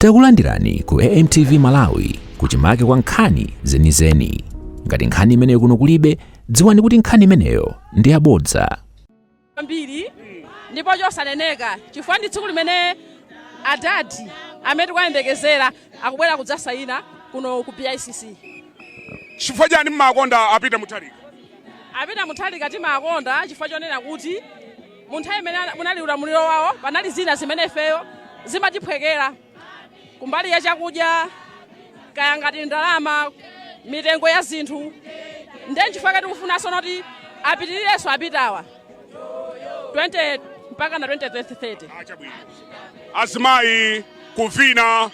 Takulandirani ku AMTV Malawi, kuchimake kwa nkhani zenizeni. Ngati nkhani imeneyo kuno kulibe, dziwani kuti nkhani imeneyo ndi yabodza. Kwambiri ndipo chosaneneka, chifukwa ndi tsiku limene adadi amene tikuyembekezera akubwera kudzasayina kuno ku BICC. Chifukwa chani mmakonda a Peter Mutharika? A Peter Mutharika timakonda chifukwa chonena kuti mu nthawi imene munali ulamuliro wawo, panali zina zimene ifeyo zimatiphwekera kumbali ya chakudya, kaya ngati ndalama, mitengo ya zinthu. Ndiye nchifukwa chake tikufunanso kuti apitirirenso apitawa 20 mpaka na 2030. Ah, chabwino. Azimayi kuvina,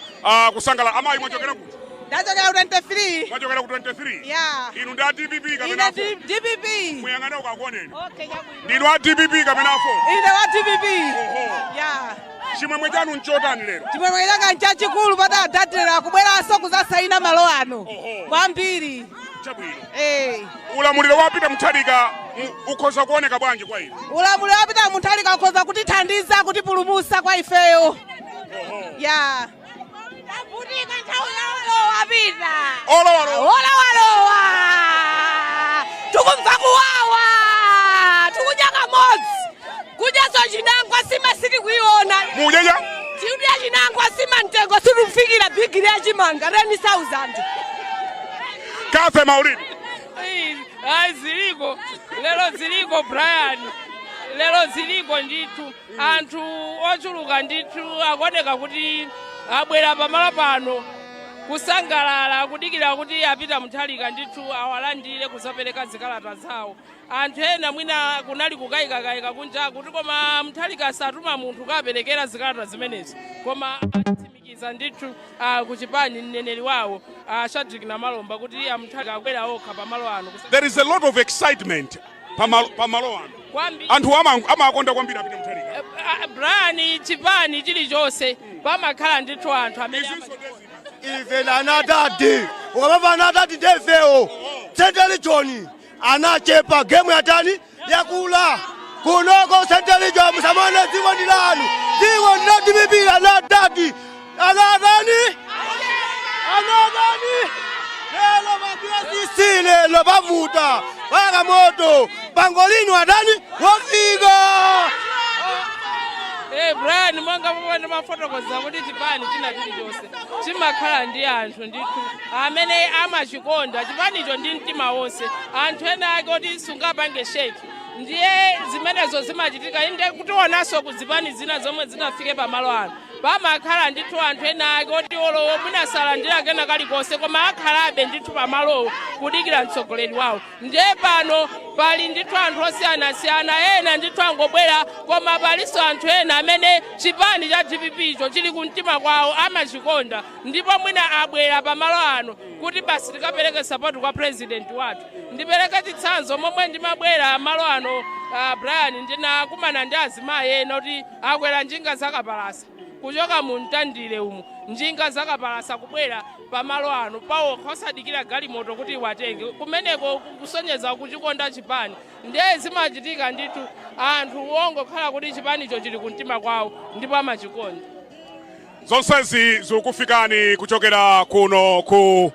kusangala. Amayi, mwachokera kuti? Ndachokera ku 23. Mwachokera ku 23? Yeah. Inu ndi a DPP Ine kapena DPP. Muyang'ane ukakuoneni. Okay, chabwino. Ndinu a DPP kapena AFORD? Ine wa DPP. Oho. Yeah. Chimwemwe chanu nchotani lero? Chimwemwe changa nchachikulu pati adatera kubweranso kudzasayina malo ano. Oho. Kwambiri. Chabwino. Eh. Ulamuliro wa Peter Mutharika ukhoza kuoneka bwanji kwa inu? Ulamuliro wa Peter Mutharika ukhoza kutithandiza, kutipulumutsa kwa ifeyo. Yeah. Tavutika nthawi yaolowa pita. Olowalowa. Olowalowa, tikumva kuwawa, tikudya kamodzi, kudyaso chinangwa, sima sitikuiona. Mudyeja? Tikudya chinangwa, sima mtengo situkufikira, bigiri ya chimanga 10,000. Kafe Maulidi. Ayi, ziliko lero, ziliko Brian, lero ziliko ndithu. Anthu ochuluka ndithu akuoneka kuti abwera pamalo pano kusangalala, kudikira kuti a Peter Mutharika ndithu awalandire kuzapereka zikalata zawo. Anthu ena mwina kunali kukayikakayika kunja kuti koma Mutharika satuma munthu kaperekera zikalata zimenezo, koma atsimikiza ndithu kuchipani, mneneri wawo Shadrick Namalomba, kuti a Mutharika akwera okha pamalo ano. There is a lot of excitement pamalo ano. Kwambiri. Anthu amakonda kwambiri a Peter Mutharika. Brian, chipani chilichonse pamakhala ndithu anthu amene Izinso ndezi. Ife nanatati ukamava anatati ndefewo. Central Region anachepa, game yatani yakula kunoko Central Region. Musamane, dziko ndi lanu, dziko ndi la DPP. Anatati anatani anatani lero pa BICC, lero pavuta paka moto pangolini watani wafika. Brian, monga momwe ndimafotokoza kuti chipani china chilichonse chimakhala ndi anthu ndithu amene amachikonda chipanicho ndi mtima wonse, anthu ena ake oti sungapange shake. Ndiye zimenezo zimachitika. Inde, kutionanso ku zipani zina zomwe zinafike pamalo ano, pamakhala ndithu anthu ena ake oti olowo mwina salandira kena kalikonse, koma akhalabe ndithu pamalowo kudikira mtsogoleri wawo. Ndiye pano pali ndithu anthu osiyanasiyana, ena ndithu angobwera, koma palinso anthu ena amene chipani cha DPP icho chili kumtima kwawo, amachikonda, ndipo mwina abwera pamalo ano kuti basi tikapereke support kwa president wathu. Ndipereke chitsanzo, momwe ndimabwera malo ano, Brian, ndinakumana ndi azimayi ena kuti akwera njinga zakapalasa kuchoka mu Mtandire umu, njinga zakapalasa kubwera pamalo ano pawokha, osadikira galimoto kuti iwatenge kumeneko, kusonyeza kuchikonda chipani. Ndiye zimachitika ndithu, anthu ongokhala kuti chipanicho chili kumtima kwawo ndipo amachikonda. Zonsezi zikufikani kuchokera kuno ku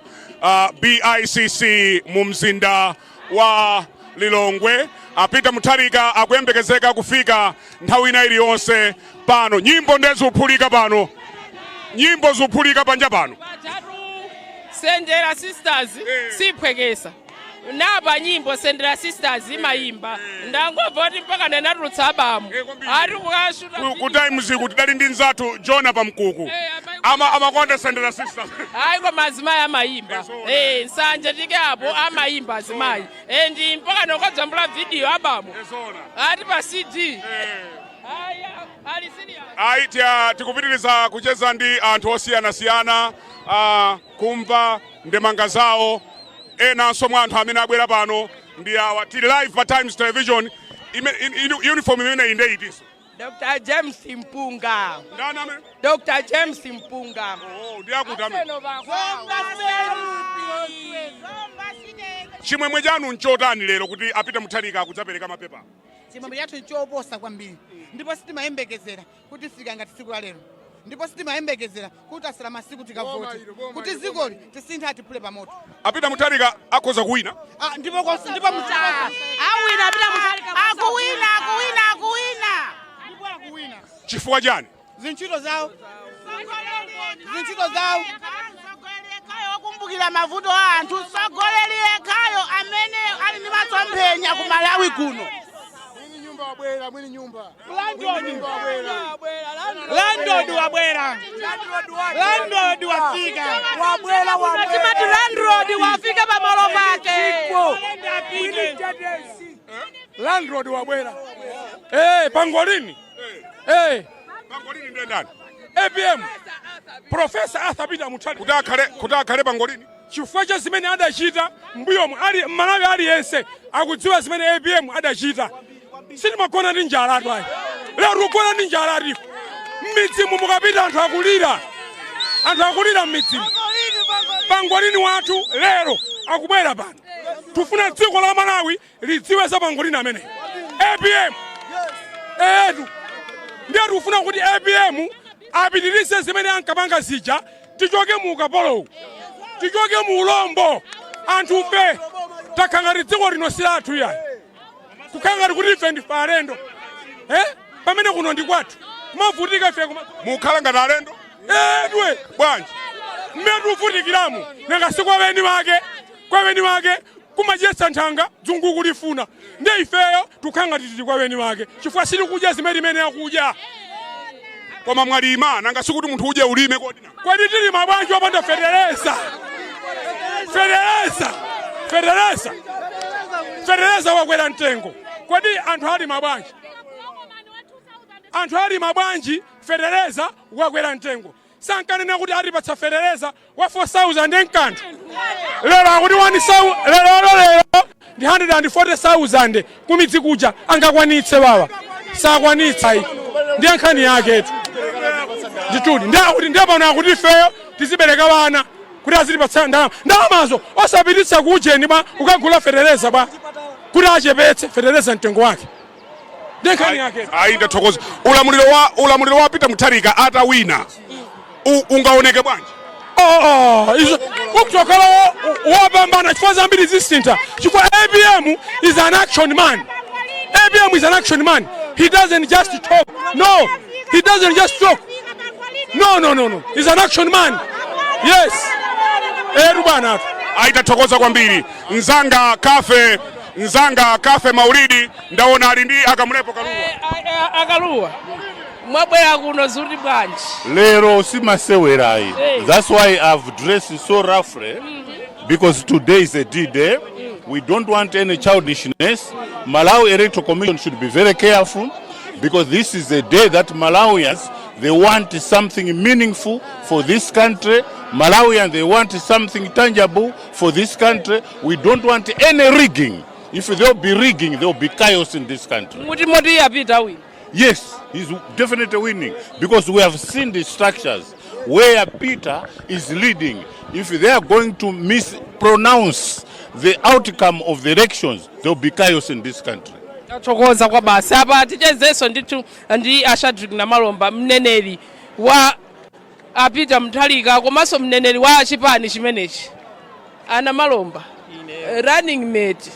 BICC mu mzinda wa Lilongwe. A Peter Mutharika akuyembekezeka kufika nthawi ina iliyonse pano. Nyimbo ndezikuphulika pano, nyimbo zikuphulika panja pano. Pajatu Sendera Sisters siphwekesa napa nyimbo, Sendera Sisters imayimba. Ndangobva kuti mpaka nanatulutsa abamu Kwambiri. ati kukashuta. Ku Times kuti dali ndi nzathu Jona Pamkuku. Amakonda Sendera Sisters. Hayi, koma azimayi amayimba. Zoona. Nsanje tike apo, amayimba azimayi. Ndi mpaka nokajambula video abamu ati pa CD. Ayi, ali serious. Ayi, tikupitiriza kucheza ndi anthu osiyanasiyana, kumva ndemanga zawo. Enanso mwa anthu amene abwera pano ndi awa. Tili live pa Times Television. Uniform imene inde itinso? Dr. James Mpunga. Ndani amene? Dr. James Mpunga. Oh, ndi akuti amene chimwemwe chanu nchotani lero kuti a Peter Mutharika akudzapereka mapepa? Chimwemwe chathu nchoposa kwambiri, ndipo sitimayembekezera kuti fika ngati tsiku la lero. Ndipo sitimayembekezera kuti asala masiku tikavote kuti zikoli tisinthe, atiphule pamoto. A Peter Mutharika akhoza kuwina? Ah, ndipo ndipo Awina Peter Mutharika. Akuwina, akuwina, akuwina. Ndipo akuwina. Chifukwa chani? Zintchito zawo, zintchito zawo. Mtsogoleri yekhayo okumbukira mavuto a anthu, mtsogoleri yekhayo amene ali ndi masomphenya ku Malawi kuno. Landlord wabwera, landlord wafika. Wabwera. Timati landlord wafika pamalo pake. Landlord wabwera. Eh, pangolini. Eh. Pangolini ndiye ndani? APM. Professor Arthur Peter Mutharika. Kuti akhale pangolini? Chifukwa cha zimene adachita mbuyomu, ali Mmalawi aliyense akudziwa zimene APM adachita. Sitimagona ndi njala atu ayi. Lero tikugona ndi njala atipo. M'midzimu mukapita anthu akulira. Anthu akulira m'midzimu. Pangolini wathu lero akubwera pano. Tufuna dziko la Malawi lidziwe za pangolini amene. APM. Etu. Ndiye tikufuna kuti APM apitirize zimene ankapanga zija, tichoke mu ukapolowu, tichoke mu ulombo. Anthu fe takhala ngati dziko lino si lathu yayi, kukhala ngati kuti ife ndife alendo, eh? Pamene kuno ndi kwathu, kumavutika ife Mukhala ngati alendo? Edwe. Bwanji? Mmene tikuvutikiramu, nanga si kwa eni wake? Kwa eni wake kumadyetsa nthanga dzungu kulifuna. Ndiye ifeyo tikukhala ngati tili kwa eni wake chifukwa sitikudya zimene imene akudya. Koma mwalima, nanga sikuti munthu udye ulime kodi? Kodi tilima bwanji wopanda fetereza? Fetereza, fetereza, fetereza wakwera mtengo. Kodi anthu alima bwanji? Anthu alima bwanji? Fetereza wakwera mtengo. Sankanena kuti atipatsa fetereza wa 4000 nkanthu? Lero akuti 1000, lero lero ndi 140,000. Kumidzi kuja angakwanitse? Wawa sakwanitsa iyi. Ndiye nkhani yaketu nditudi. Ndiye akuti, ndiye pano akuti ifeyo tizibereka wana kuti azitipatsa ndalama. Ndalamazo osapititsa kuujeni bwa, ukagula fetereza bwa, kuti achepetse fetereza mtengo wake? Ndiye nkhani yake. Ayi, ndathokoza. Ulamuliro wa Peter Mutharika atawina ungaoneke bwanji? Oh, izo ukutokhala wopambana chifukwa zambiri zisintha, chifukwa APM is an action man. APM is an action man. He doesn't just talk. No, he doesn't just talk. No, no, no, no, he's an action man. Yes, etu bwana atu. Ayi, tathokoza kwambiri. Nzanga Kafe, nzanga Kafe Maulidi, ndaona ali ndi Akamulepo Kaluwa. Akaluwa, mwabwera kuno zuti bwanji? Lero simasewerayi. Hey. That's why I've dressed so roughly, because today is a D-Day. We don't want any childishness. Malawi Electoral Commission should be very careful, because this is a day that Malawians, they want something meaningful for this country. Malawians, they want something tangible for this country. We don't want any rigging. If there will be rigging, there will be chaos in this country. Muti moti yapita wina? Yes, he's definitely winning because we have seen the structures where Peter is leading. If they are going to mispronounce the outcome of the elections, there will be chaos in this country. Tathokoza kwa basi. Apa tichezenso ndithu ndi Ashadrick Namalomba, mneneri wa a Peter Mutharika komanso mneneri wa chipani chimenechi. Ana Malomba, running mate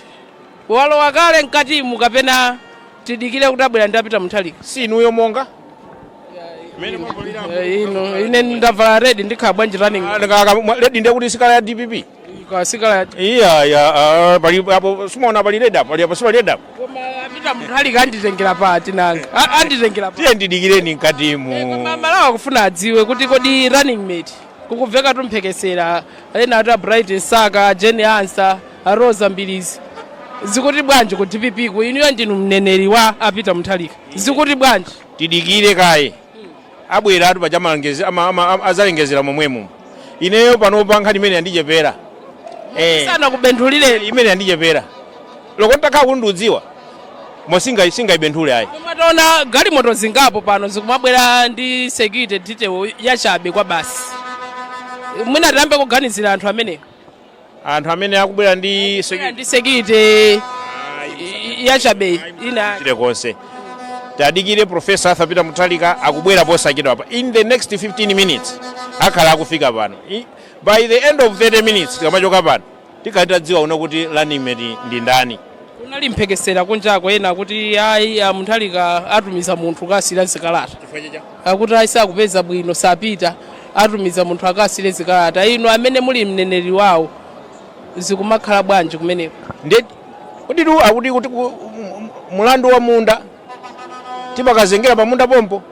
walowa kale mkatimu kapena tidikire kuti abwera ndi a Peter Mutharika? Sinuyo monga Ino ine ndavala red, ndikhala bwanji running? Red ndiye kuti sikala ya DPP. Kasikala. Iya ya, pali apo, simaona pali red apo, pali apo, sipali red apo? Koma a Peter Mutharika anditengera pati nanga? Anditengera pati? Tiye ndidikireni mkatimu. Malawi akufuna adziwe kuti kodi running mate kukubveka tumphekesera ena ati a Bright Msaka, Jane Ansah, a Rosa Mbilizi. Zikuti bwanji ku DPP ku? Inuyo ndinu mneneri wa a Peter Mutharika, zikuti bwanji? Tidikire kaye, abwera atu paja, amalengeze azalengezera momwemo. Ineyo panopa nkhani imene yandichepera. Sana kubenthulireni? Imene yandichepera loko ntakhala kuti ndiudziwa mo singayibenthule ayi. Koma taona galimoto zingapo pano zikumabwera ndi security detail yachabe kwa basi. Mwina tiyambe kuganizira anthu amenewo. Anthu amene akubwera ndi Bwera ndi security yachabe ina. Chile konse. Tadikire Professor Arthur Peter Mutharika akubwera posachedwa apa. In the next 15 minutes akhala akufika pano. By the end of 30 minutes tikamachoka pano tikhala tadziwa kuno kuti running mate ndi ndani. Kunali mphekesera kunjako, ena kuti ayi, a Mutharika atumiza munthu kasira zikalata, akuti ayi, sakupeza bwino, sapita, atumiza munthu akasire zikalata. Inu amene muli mneneri wawo, zikumakhala bwanji kumeneko? Ndiye kuti tu akuti kuti mulandu wa munda timakazengera pa munda pompo.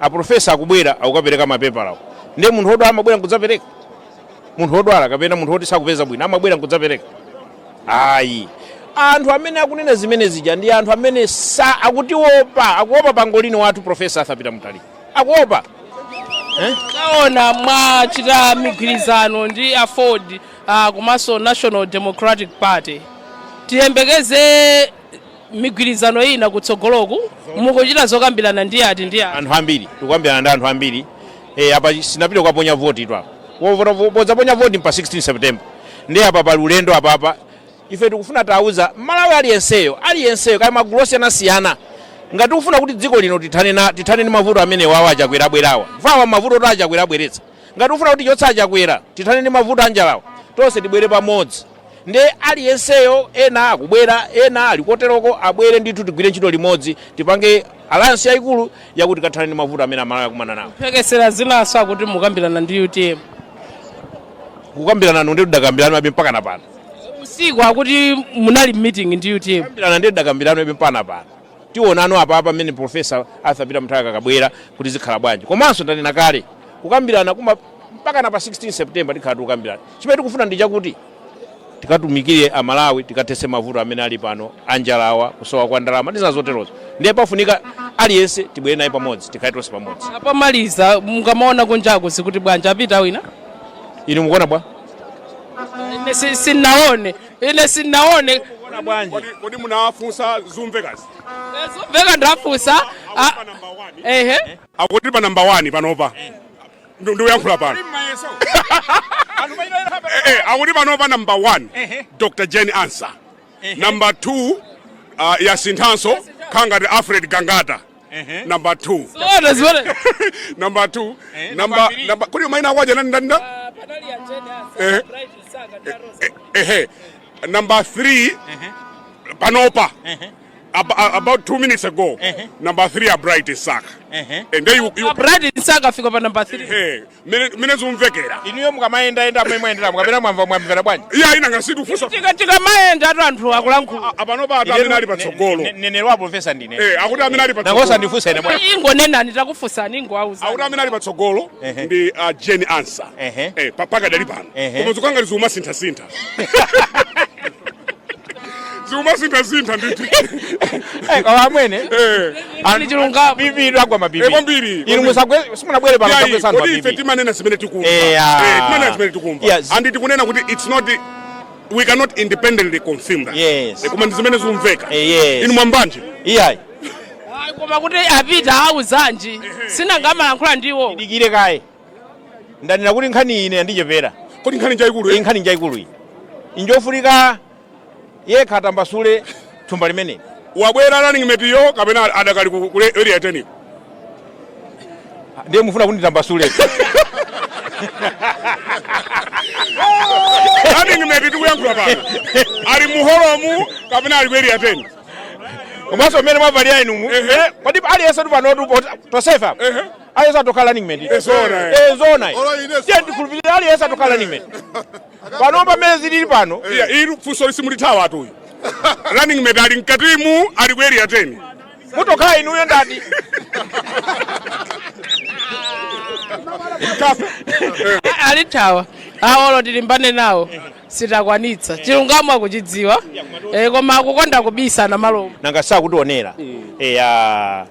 A professor akubwera, akukapereka mapepalawo. Ndiye munthu wodwala amabwera nkudzapereka? Munthu wodwala kapena munthu woti sakupeza bwino amabwera nkudzapereka? Ayi. Anthu amene akunena zimene zija ndi anthu amene sa akutiopa, akuopa pangolini wathu Professor Arthur Peter Mutharika, akuopa, eh? Taona mwachita migwirizano ndi AFORD komanso National Democratic Party. Tiyembekeze migwirizano ina kutsogoloku? Mukuchita zokambirana ndi ati ndi ati? Anthu ambiri, tikukambirana ndi anthu ambiri. Apa sinapita kukaponya voti tu apa. Podzaponya voti pa 16 September. Ndi apa pali ulendo apapa. Ife tikufuna tauza Malawi aliyenseyo, aliyenseyo, kaya magulu osiyanasiyana, ngati tikufuna kuti dziko lino tithane ndi mavuto amene wawo aChakwera abwerawa, fawa mavuto oti aChakwera abweretsa, ngati tikufuna kuti tichotse aChakwera, tithane ndi mavuto anjalawa, tonse tibwere pamodzi. Ndi aliyenseyo, ena akubwera, ena ali koteroko, abwere ndithu, tigwire ntchito limodzi, tipange alliance yayikulu yakuti tikathane ndi mavuto amene Amalawi akumana nawo. Mphekesera zinanso akuti mukambirana ndi UTM. Kukambirana ndi tidakambirana mpaka na pano. Usiku akuti munali meeting ndi UTM. Kukambirana ndi tidakambirana mpaka na pano. Tionano apa pamene Professor Arthur Peter Mutharika akabwera kuti zikhala bwanji. Komanso ndanena kale, kukambirana kuma mpaka na pa 16 September tikhala tikukambirana. Chimene tikufuna ndi chakuti tikatumikire Amalawi, tikathetse mavuto amene ali pano, anjalawa, kusowa kwa ndalama ndi zina zoterozo. Ndiye pafunika aliyense tibwere naye pamodzi, tikhale tonse pamodzi. Apamaliza, mukamaona kunjaku zikuti bwanji? Apita wina? Inu mukuona bwa? Ine sinaone, ine sinaone. Kodi munafunsa zumvekazi? Zumveka ndafunsa. Ehe. Akuti pa number 1 panopa ndikuyankhula pano, akuti panopa number 1 Dr Jane Ansah, number 2 yasinthanso khangati Alfred Gangata number 2. Zoona zimene. Number 2, number number kodi maina akwaja nani ndani nda ehe, number 3 panopa, about 2 minutes ago, number 3 a Bright Msaka. And then you Bright Msaka afika pa number 3. Mene zumvekera. Inuyo mukamayendayenda amwe mwayendera, mukapena mwamva, mwamvera bwanji? Iya, ina ngasitu fusa. Tikamayenda atu anthu akulankhula. Apanopa ati amene ali patsogolo. Mneneri wa professor ndine. Akuti amene ali patsogolo. Nangosa ndifunsa ine mwana. Ingonenani, takufunsani, ingoauza. Akuti amene ali patsogolo ndi Jane Ansah pakadali pano. Koma zikangati zikumasinthasintha, zikumasinthasintha ndithu. Koma amwene Ni chilungamo. BP agwa ma BP. Kwambiri. Inu musagwe, simunabwere pano Yayi, musagwesa anthu kodi ife ma BP. timanena zimene tikumva. Timanena zimene tikumva. And tikunena kuti it's not, we cannot independently confirm that. Koma ndi zimene zikumveka. Inu mwambanje? Iyayi. Ayi, koma kuti apita auzanji, sinanga amalankhula ndiwo. Dikire kaye, ndanena kuti nkhani ine yandichepera. Kodi nkhani njayikulu? Nkhani njayikulu iyi, injofunika yekha atambasule thumba limeneli. Wabwera running mate yo kapena adakali ku area 10? Ndiye mufuna kunditambasule? Running mate tikuyankhula pano ali muholomu kapena ali ku area 10? Komanso mmene mwavalira inumu, kodi aliyense tu panotu tosefa, aliyense atokhala running mate. Zona. Zona. Tiye ndikhulupirira aliyense atokhala running mate pano pamene zilili pano. Iya, ili funso lisimulithawa atuyu. Running mate ali mkatimu, ali ku area 10? Mutokhala inuyo ndati. Alithawa awolo, tilimbane nawo, sitakwanitsa. Chilungamo akuchidziwa, koma akukonda kubisana malomo. Nanga sakutionera? Eya,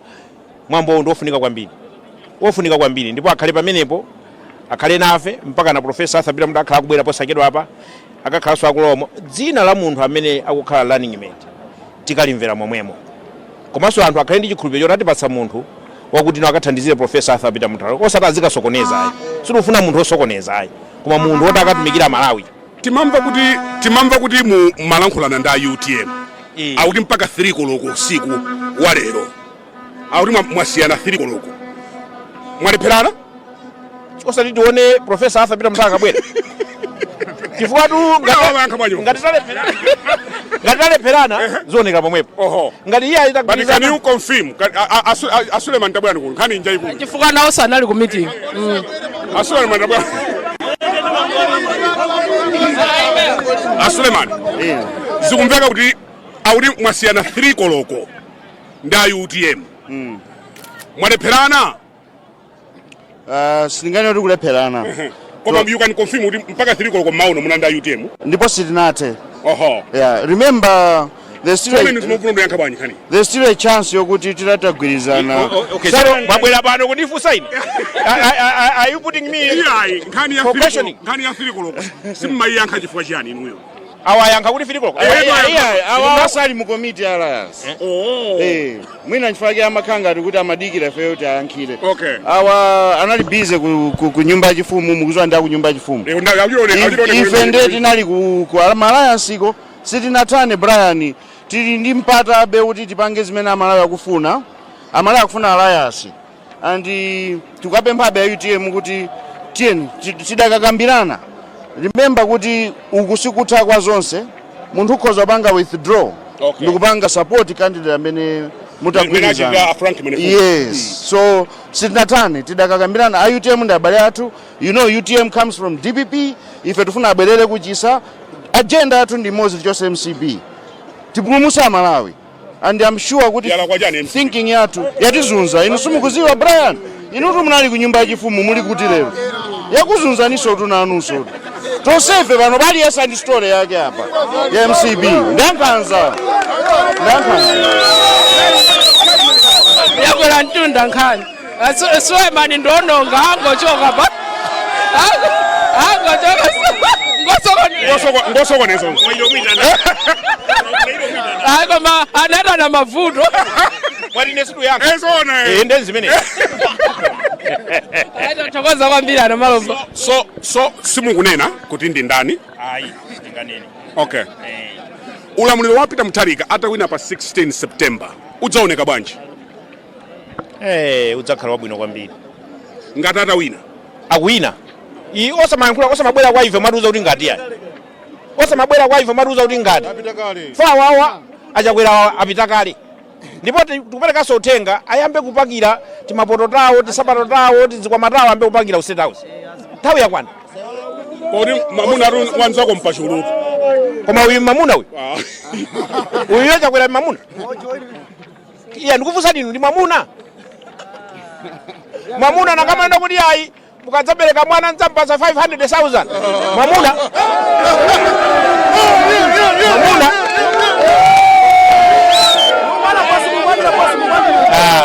mwambo ndi wofunika kwambiri, wofunika kwambiri, ndipo akhale pamenepo, akhale nafe mpaka na Professor Arthur Peter Mutharika akhala akubwera posachedwa apa, akakhalanso akulomo. Dzina la munthu amene akukhala running mate tikalimvera momwemo. Komanso anthu akhale ndi chikhulupiriro choti atipatsa munthu wakuti no akathandizire Professor Arthur Peter Mutharika, osati azikasokoneza ayi. Sitikufuna munthu osokoneza ayi, koma munthu woti akatumikira Malawi. Timamva kuti mu malankhulana ndi a UTM, akuti mpaka 3 koloko usiku wa lero. Akuti mwasiyana 3 koloko, mwalepherana. Osati tione Professor Arthur Peter Mutharika akabwera, chifukwa tu Wayankha bwanji? Ngati talepherana, zioneka pomwepo. Ngati iye But can you confirm? A Suleiman, tabwera kuno, nkhani inja ikulu. Chifukwa nawo sanali ku meeting. A Suleiman, tabwera. A Suleiman, zikumveka kuti akuti mwasiyana 3 koloko ndi a UTM, mwalepherana? Sindinganene kuti kulepherana. Koma you can confirm kuti mpaka 3 koloko mauno muna ndi a UTM? Ndipo sitinathe. Yeah, remember there's still Koma inu timofuna ndiyankha bwanji nkhani? There's still a chance yokuti titatagwirizana. Okay, so mwabwera pano kundifunsa ine? Are you putting me Iyayi, nkhani ya for 3 questioning? Nkhani ya 3 koloko simmayiyankha chifukwa chiyani inuyo? Awayankha kuti 3 koloko. Awa sali mu committee ya alliance. Mwina nchifukwa chake amakhala ngati kuti amadikira ifeyo kuti ayankhire. Awa anali busy ku nyumba yachifumu, mukuziwa ndi ku nyumba yachifumu. Ife nde tinali ku alliance iko. Sitinathane, Brian. Tili ndi mpata abe kuti tipange zimene Amalawi akufuna. Amalawi akufuna alliance and tikapemphabe a UTM kuti tiyeni tidakakambirana. Remember kuti uku sikutha kwa zonse. Munthu ukhoza kupanga withdraw ndikupanga support candidate amene Mene mutagwirizana. achitira a Frank Mwenefumbo. Yes, so sitinatani, tidakakambirana. A UTM ndi abale athu. UTM comes from DPP. Ife tifuna abwerere kuchisa. Agenda yathu ndi imodzi, tichose MCP, tipulumutse Amalawi, and I'm sure kuti Yalakwa chani MCP? Thinking yathu yatizunza. Inu simukuziwa, Brian, inutu munali ku nyumba yachifumu, muli kuti lero? Yakuzunzaniso tu nanunso. Tonsefe pano paliyesa ndi story yake apa ya MCP. Ndankhanza, ndankhanza. Yakwera mtunda nkhani. Suleiman ndiononga, angochoka pa angochoka ngosokoneza. Ngosokoneza. Ayi, koma anatana mavuto. Mwatine situyankha. Ezona. Eh, ndi zimene. Thokoza kwambiri ana Malomba. So simukunena kuti ndi ndani? Ayi, tinganene. Okay, ulamuliro wa Peter Mutharika atawina pa 16 September udzaoneka bwanji? Eh, udzakhala wabwino kwambiri. Ngati atawina. Akuwina. I osamayankhula, osamabwera kwa ife mwatiuza kuti ngati yani. Osamabwera kwa ife mwatiuza kuti ngati. Fa wawa achakwera apita kale. Ndipo tikuperekanso uthenga, ayambe kupakira timapoto tawo, tisapato tawo, tizikwama tawo, ayambe kupakira ku State House. Nthawi yakwana. Kodi mamuna atu wanzako mpachulutu? Koma uyu mamuna uyu. Uyu Chakwera mamuna. Iya, ndikufunsani inu, ndi mwamuna? Mwamuna nangamanena kuti ayi, mukadzabereka mwana ndzamupatsa 500,000. Mwamuna? Mwamuna?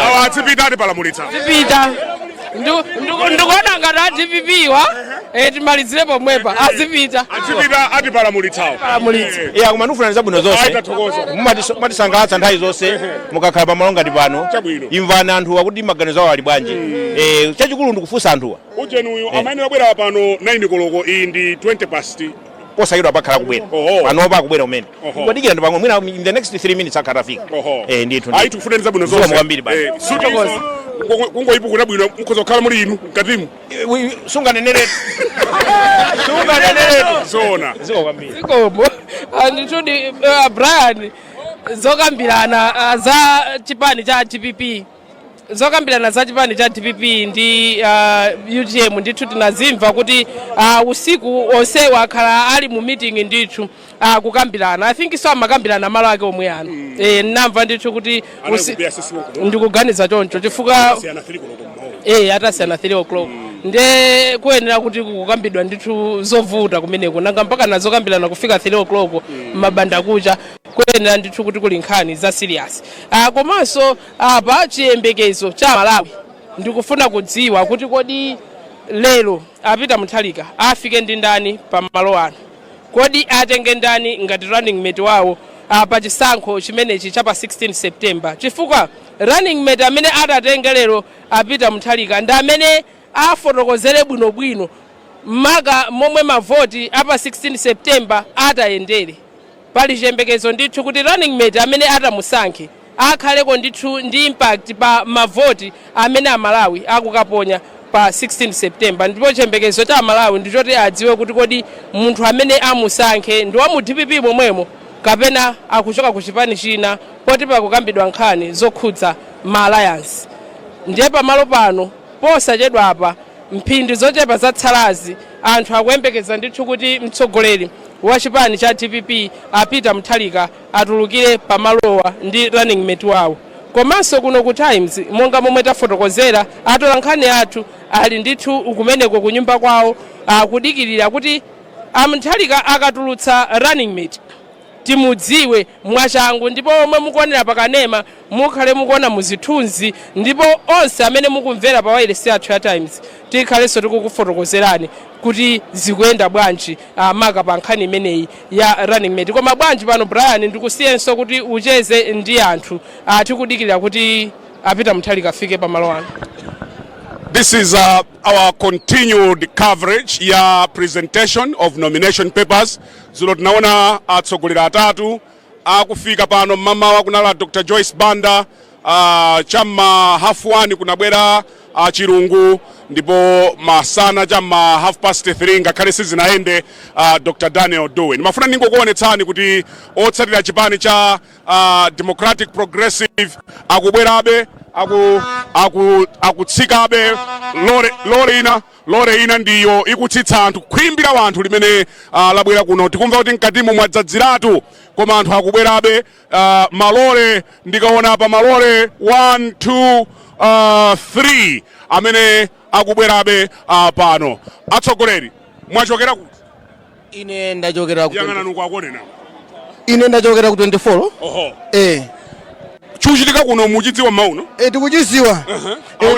Awa atsipita, atipalamulitsa. Zipita. Ndikuona ngati a DPP wa timalizire pomwepa, azipita. Atsipita, atipalamulitsawo. Palamulitsa. Iya, koma ndikufuna zabwino zonse. Ayi, tathokoza. Mumatisangalatsa nthawi zonse mukakhala pamalo ngati pano. Chabwino. Imvani anthuwa kuti maganizo awo ali bwanji. Chachikulu ndikufunsa anthuwa. Ujeni uyu amayenera kubwera pano 9 koloko, iyi ndi 20 past. Posachedwa pakhala kubwera. Panopa akubwera umene. Kwadikira ndi pang'ono, mwina in the next 3 minutes akhala atafika. Ndithu. Ayi, tikufuneni zabwino zonse. Zikomo kwambiri basi. Suti kungoyipukuta bwino, mukhoza kukhala muli inu mkatimu. Sunganeneretu, sunganeneretu. Zona. Zikomo kwambiri. Zikomo. Ndithudi, Brian, zokambirana za chipani cha DPP, zokambirana za chipani cha DPP ndi UTM, ndithu tinazimva kuti usiku onse wakhala ali mu meeting ndithu, kukambirana. I think so amakambirana malo ake omwe ano. Namva ndithu kuti ndikuganiza choncho chifukwa Siyana 3 koloko mmawa. Atasiyana 3 o'clock, nde kuyenera kuti kukambidwa ndithu zovuta kumeneko. Nanga mpaka nazokambirana kufika 3 o'clock mabanda kucha, kuyenera ndithu kuti kuli nkhani za serious. Komanso apa chiyembekezo cha Malawi ndikufuna kudziwa kuti kodi lero apita Mutharika afike ndi ndani pamalo ano? Kodi atenge ndani ngati running mate wawo pa chisankho chimenechi cha pa 16 September? Chifukwa running mate amene atatenge lero apita Mutharika ndi amene afotokozere bwinobwino maka momwe mavoti apa 16 September atayendere. Pali chiyembekezo ndithu kuti running mate amene atamusankhe Akhaleko ndithu ndi impact pa mavoti amene Amalawi akukaponya pa 16 September. Ndipo chiyembekezo cha Amalawi ndichoti adziwe kuti kodi munthu amene amusankhe ndi wa mu DPP momwemo kapena akuchoka ku chipani china, poti pakukambidwa nkhani zokhudza ma alliance. Ndiye pamalo pano posachedwa apa, mphindi zochepa zatsalazi, anthu akuyembekeza ndithu kuti mtsogoleri wa chipani cha DPP a Peter Mutharika atulukire pamalowa ndi running mate wawo. Komanso kuno ku Times, monga momwe tafotokozera, atola nkhani athu ali ndithu kumeneko kunyumba kwawo akudikirira kuti a Mutharika akatulutsa running mate timudziwe mwachangu. Ndipo omwe mukuonera pakanema mukhale mukuona muzithunzi, ndipo onse amene mukumvera pa wailesi yathu ya Times tikhalenso tikukufotokozerani kuti zikuyenda bwanji maka pa nkhani imeneyi ya running mate. Koma bwanji pano, Brian, ndikusiyenso kuti ucheze ndi anthu, tikudikirira kuti a Peter Mutharika afike pamalo ano. This is our continued coverage ya presentation of nomination papers. Dzulo tinaona atsogoleri atatu akufika pano. Mmamawa kunala Dr. Joyce Banda, chamma 1:30 kunabwera Chirungu, ndipo masana chamma 3:30, ngakhale sizinayende, Dr. Daniel Dewey. Ndimafuna ndingokuonetsani kuti otsatira chipani cha Democratic Progressive akubwerabe, akutsikabe. Lore ina ndiyo ikutsitsa anthu, khwimbi la anthu limene labwera kuno. Tikumva kuti mkatimo mwadzadziratu, koma anthu akubwerabe. Malore ndikaona pa malore 1 2 3 amene akubwerabe pano. Atsogoleri, mwachokera kuti? Ine ndachokera ku Yang'anani uko akuone nawo. Ine ndachokera ku 24. Eh. Chikuchitika kuno muchidziwa mauno? Eh, tikuchidziwa.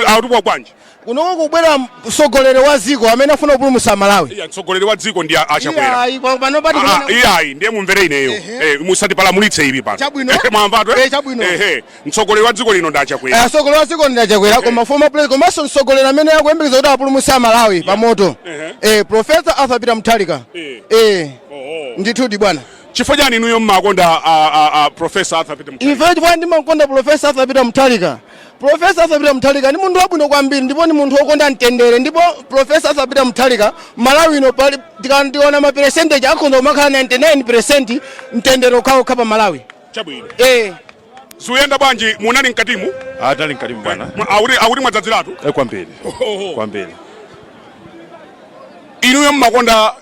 Akutipwa bwanji? Kunoko kubwera mtsogoleri wa dziko amene afuna kupulumutsa Malawi. Iya, mtsogoleri wa dziko ndi aChakwera. Iyayi, pano pati Ah, iyayi, ndiye mumvere ineyo. Musatipalamulitse ivi pano. Chabwino. Mwamvatu? Eh, chabwino. Ehe, mtsogoleri wa dziko lino ndi aChakwera. Mtsogoleri wa dziko ndi aChakwera, koma former president komanso mtsogoleri amene akuyembekeza kuti apulumutsa Malawi pa moto, Professor Arthur Peter Mutharika. Ndithudi bwana. Chifukwa chani inuyo mmakonda a Professor Arthur Peter Mutharika? Ife chifukwa ndimakonda Professor Arthur Peter Mutharika, Professor Arthur Peter Mutharika ndi munthu wabwino kwambiri ndipo ndi munthu wokonda mtendere. Ndipo Professor Arthur Peter Mutharika, Malawi ino pali tikandiona ma percentage akhoza kumakhala 99% mtendere okhaokha pa Malawi. Chabwino. Eh. Zikuyenda bwanji? Munali mkatimu? Atali mkatimu bwana. Akuti mwadzadziratu. Kwambiri. Kwambiri. Inuyo mmakonda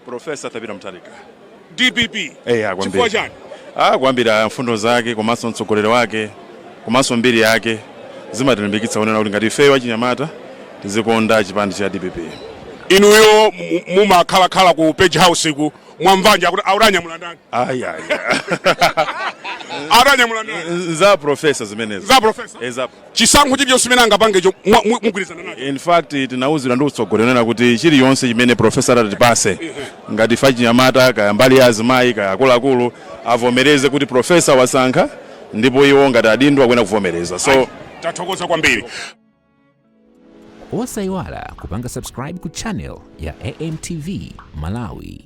Professor Arthur Mutharika. DPP? Eh, kwambiri. Chifukwa chani? Ah, kwambiri mfundo zake komanso mtsogoleri wake komanso mbiri yake zimatilimbikitsa kunena kuti ngati ifeyo achinyamata tizikonda chipani cha DPP. Inuyo mumakhalakhala ku Page House ku, mwamvanja akuti autanyamula ndani? Ayi, ayi. Autanyamula ndani? Za professor zimenezo. Za professor? Eh, za Chisankho chilichonse chimene angapangecho mugwirizana nacho? In fact, tinauzidwa ndi utsogoleri unena kuti chiliyonse chimene professor atatipase ngati ife achinyamata, kaya mbali ya azimayi, kaya akuluakulu, avomereze kuti professor wasankha, ndipo iwo ngati adindo akuyenera kuvomereza. So Tathokoza kwambiri. Osayiwala kupanga subscribe ku channel ya AMTV Malawi.